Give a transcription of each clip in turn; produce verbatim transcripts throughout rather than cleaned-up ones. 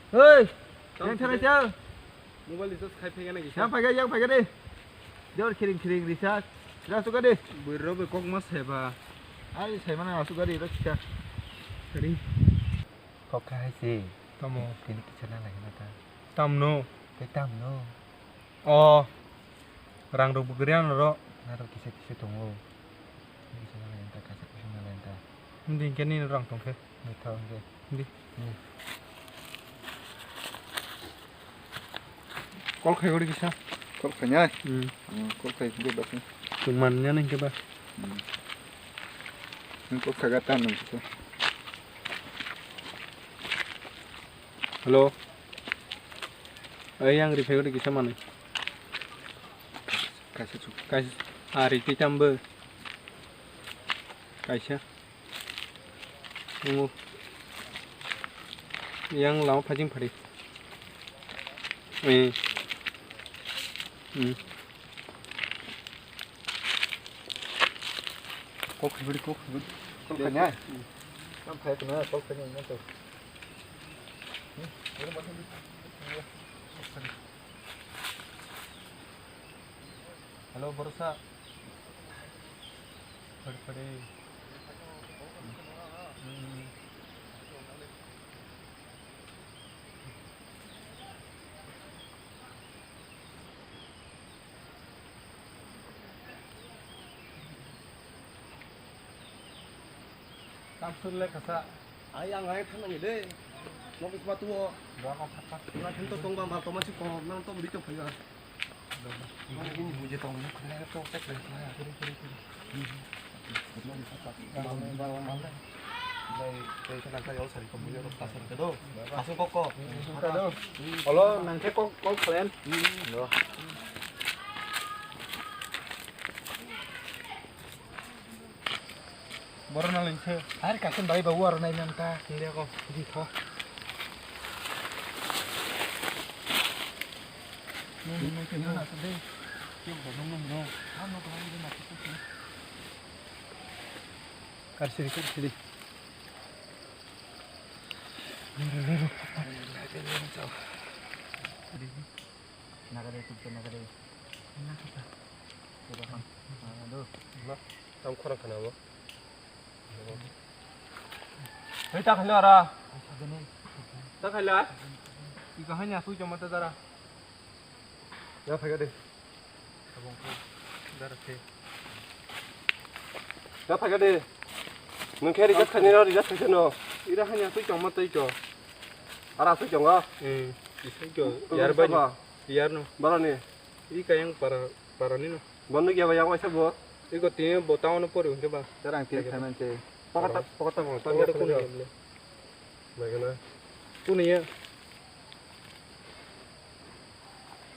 Hei, yang thanai chal. Mobile recharge khai phaiga na kisa. Yang phaiga, yang phaiga de. Jor khiring khiring recharge. Recharge suka de. Bui robe kok ma seba. Ai sai mana suka de ro kisa. Khiring. Kok khai se. Tamo. Tini kisa na lagi na ta. Tamno. Te tamno. O, rang rok bo kwrwi ano ro. Naro kisa kisa tongo. Kisa nalai ta, kisa kisa nalai ta. Hindi hinkhe nini rang tongkhe. Naithok hinkhe. Hindi. Hmm. Call khai gori kisa. Call khai nai. Hmm. Hmm, call khai gori ba. Tung man nya nang ke ba. Hmm. Hmm, call khai ga ta nang kisa. Hello. Ai yang rifai gori kisa manwi. Kaisa chuk. Kaisa. Ari twi tambo. Kaisa. Nungo. Yang lama phajing phari. Eh. Hmm. Kok khibidi, kok khibidi. Kok khanya. Kam khai kana, kok khanya na to. Hello, Borosa. Phadi, phadi. Hmm. Kapsul le kasa. Ai ang ai thang nang de. Nok isma tuo. Ba ka thak thak. Na thang to tong ba mal to ma si ko nang to bri to phai ga. Ini buje tong ni khna to tek le. Mal mal mal. Dai, dai, kena kaya usah di komputer, pasang ke do. Pasang kok kok. Olo, nang khe kok, kok khlaian. Boro na lengse. Ar kasen bai ba war nai nang ta. Hindi ako. Di tho. Nung nung ke nung asu de. Kyo ba nung nung nung. Ano ba nung nung asu. Kar siri, kar siri. Nagade, tukte nagade. Nagade. Coba kan. Aduh. Tam khorang khana bo. Hei, ta khaila ara. Ta khaila. Ika hanya sui jama ta dara. Ya, phaiga de. Abong khe dara khe. Ya, phaiga de. Nung khe rijak thani no, rijak thani no. Ira hanya sui chong ma tei cho. Ara sui chong a. Eh, sui cho. Yar bai no. Yar no. Bara ni. I kayang para, para ni no. Bondo gya ba yang waisa bo. Iko tini bo town no pori hwnkhe ba. Jarang tin thai man se. Pokota, pokota mo. Pokota kuni ya. Bai kana. Kuni ya.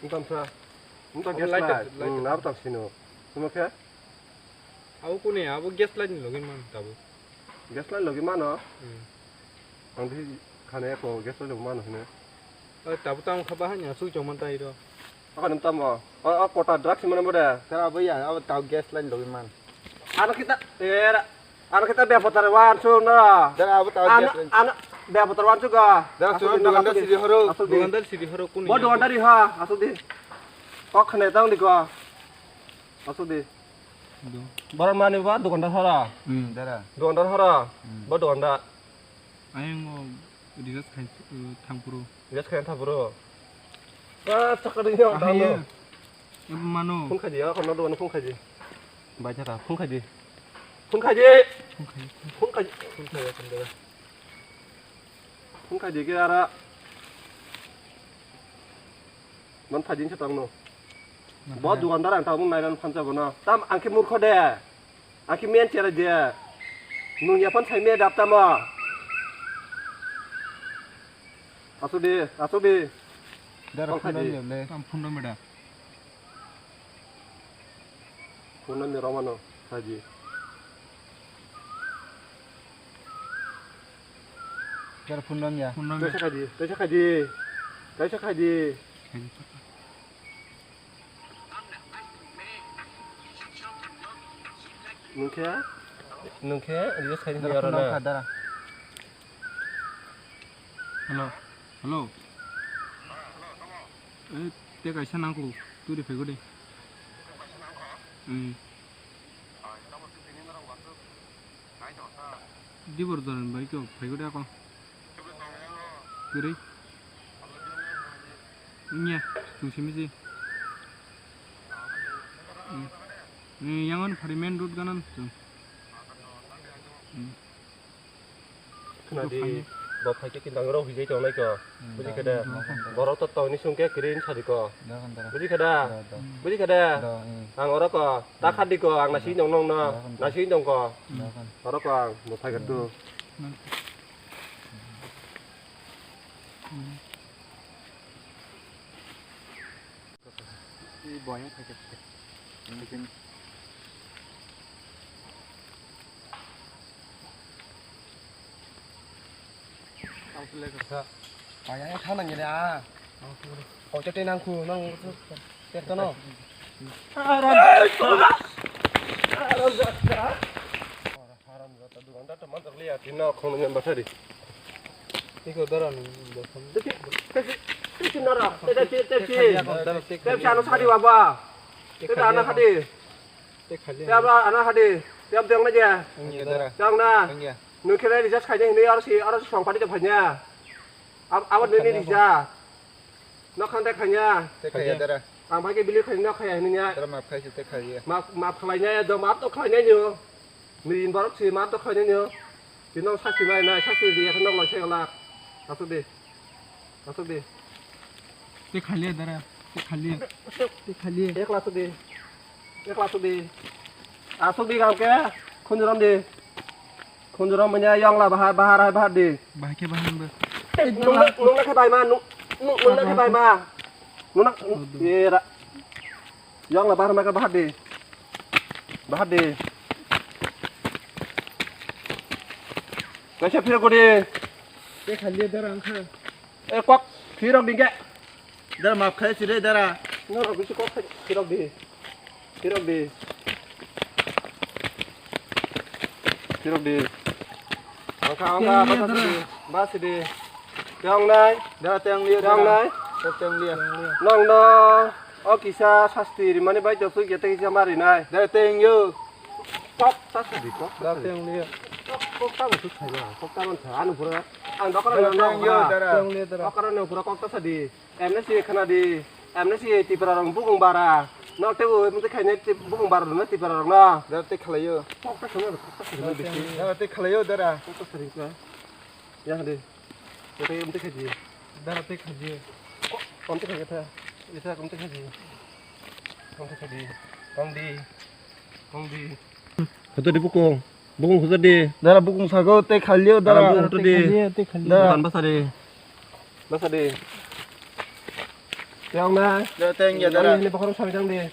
Wngkha wngkha. Wngkha gas light. Hmm, abo tak sino. Tamo khe? Abo kuni, abo gas light ni logi man tabuk. Gas light logi mano? Hmm. Ang di khana eko gas light logi mano hino. Tabuk tamo kha bahai ni asuk chong man tai ro. Aka nung tamo? O, o kota drugs mano bo de? Sir, abo ya, abo tau gas light logi man. Ano kita, era. Ano kita be potar wan su no. Dara abo tau ano, gas. Ano be potar wan su ga. Dara su dugandar sidi horo. Asuk di. Dugandar sidi horo kuni. Bo dugandar ha, asuk di. Kok khne tang di ko. Asuk di. Boron mani ba dugandar hora. Hmm, dara. Dugandar hora. Hmm. Bo dugandar. Ayang o rijak khai thangpuro. Rijak khai thangpuro. Ba chakari yo. Mano. Phone khaidi, ako no dugano phone khaidi. Bai thaka, phone khaidi. Phone khaidi. Phone khaidi. Phone khaidi. Phone khaidi ke ara. Man phaidi sa tangno. Bo dugandar ang tamo nairan phansa bono. Tam ang khe murkho de. Ang khe men chera de. Nung yapan sai me dap tamo. Asuk di, asuk di. Dara phone khaidi. Tam phone meda. Phone ni romano khaidi. Jar phone ram ya. Phone ram ya. Kaisa khaidi, kaisa khaidi. Kaisa khaidi. Nungkhe? Nungkhe, rio khaidi jar phone ram na. Dara. Hello. Hello. Eh, te kaisa nangkuk, turi phaigo de. Hmm. Dibor doran bai kyo phaigo de ako. Kwrwi. Nya, chwng simi si. Hmm. Ni yangon phari main road ganan chwng. Hmm. Khna di, bo phai khe tindang rok hwijai tongnai kho. Hmm. Buji khe de? Hmm. Borok to tongni sung khe kwrwi wng sadi kho. Buji khe da? Buji khe de? Hmm. Ang oro kho. Ta kha di kho, ang nasi nong nong no. Nasi nong kho. Oro kho ang bo phai khe tu. Hmm. Kaya yang thanang gini ah. Kau cete nangku nang. Tertono. Haram jata dukan dah teman terlihat. Tino khong nyen basari. Iko dara nung bosam. Tepsi, tepsi, tepsi nara. Tepsi, tepsi. Tepsi anu sadi baba. Tepsi anu sadi. Tepsi anu sadi. Tepsi anu sadi. Tepsi anu sadi. Tepsi anu sadi. Nung khe rijak khaina hinwi aro si, aro si song padi tong phaina. Ab-, abo nini rijak. Nok khan te khanya. Te khaya dara. Ang bai ke bili khanya nok khaya hinwi nya. Dara map khai se te khaya. Map, map khlai nya, do map to khlai nya nyo. Ni borok si map to khlai nya nyo. Tino sasti nai nai, sasti di, yakhwno loi se lak. Asuk di. Asuk di. Te khaliya dara. Te khaliya. Te khaliya. Ekla asuk di. Ekla asuk di. Asuk di gam ke. Khunjuram di. Khunjuram manya yongla bahar, bahar hai bahar di. Bahar ke bahar ba. Nungna, nungna khe bai ma, nung, nung, nungna khe bai ma. Nungna, era. Yongla bahar ma khe bahar di. Bahar di. Kaisa phirok di. Te khaliya dara ang kha. E kok phirok di ke. Dara map khai sire dara. No, no, bisi kok khai phirok di. Phirok di. Phirok di. Angkha, angkha, basa di. Basa di. Yang nai. Dara teng liya, yang nai. Teng liya. Nang no. O kisa sasti rimani bai to sui kete kisa mari nai. Dara teng yo. Kok sasti di kok. Dara teng liya. Kok, kok ta bus khai na. Kok ta man sa. Anu pura. Ang dokar na. Teng yo, dara. Teng liya, dara. Dokar na pura kok ta sadi. Emne si khana di, emne si Tipra rong bukung bara. No te bo emte khaine bukung bara no Tipra rong no. Dara te khalayo. Kok ta khana, kok ta khana bisi. Dara te khalayo dara. Kok ta khana. Ya de. Te emte khaji. Dara te khaji. Kok, kok te khaji ta. Isa kok te khaji. Kok te khaji. Kong di. Kong di. Hoto di bukung. Bukung hoto di. Dara bukung sago te khaliyo dara. Dara bukung hoto di. Te khaliyo, te khaliyo. Dara. Bukan basa di. Basa di. Yang na. Dara teng ya dara. Ini bokorong sabi jang di. Yang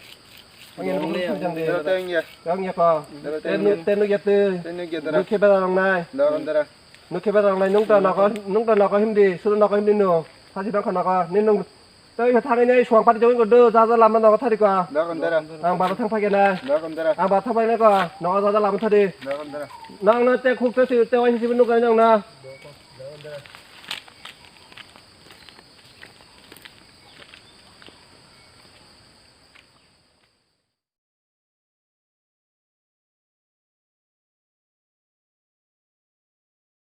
ini bokorong sabi jang di. Dara teng ya. Yang ya ko. Dara teng ya. Tenu, tenu ya te. Tenu ya dara. Nukhe bela rong nai. Dara dara. Nukhe bela rong nai. Nung ta nako, nung ta nako him di. Suru nako him di no. Sasi nako nako. Ni nung. Tei khe thangwi nai suang pati jogoi ko do, ja ja lama nogo thari ko. Dogan dara. Ang bara thang phai khe na. Dogan dara. Ang bara thang phai na ko. Nogo ja ja lama thari. Dogan dara. Nang na te khuk te si te wai si nukha nang na. Dogan dara.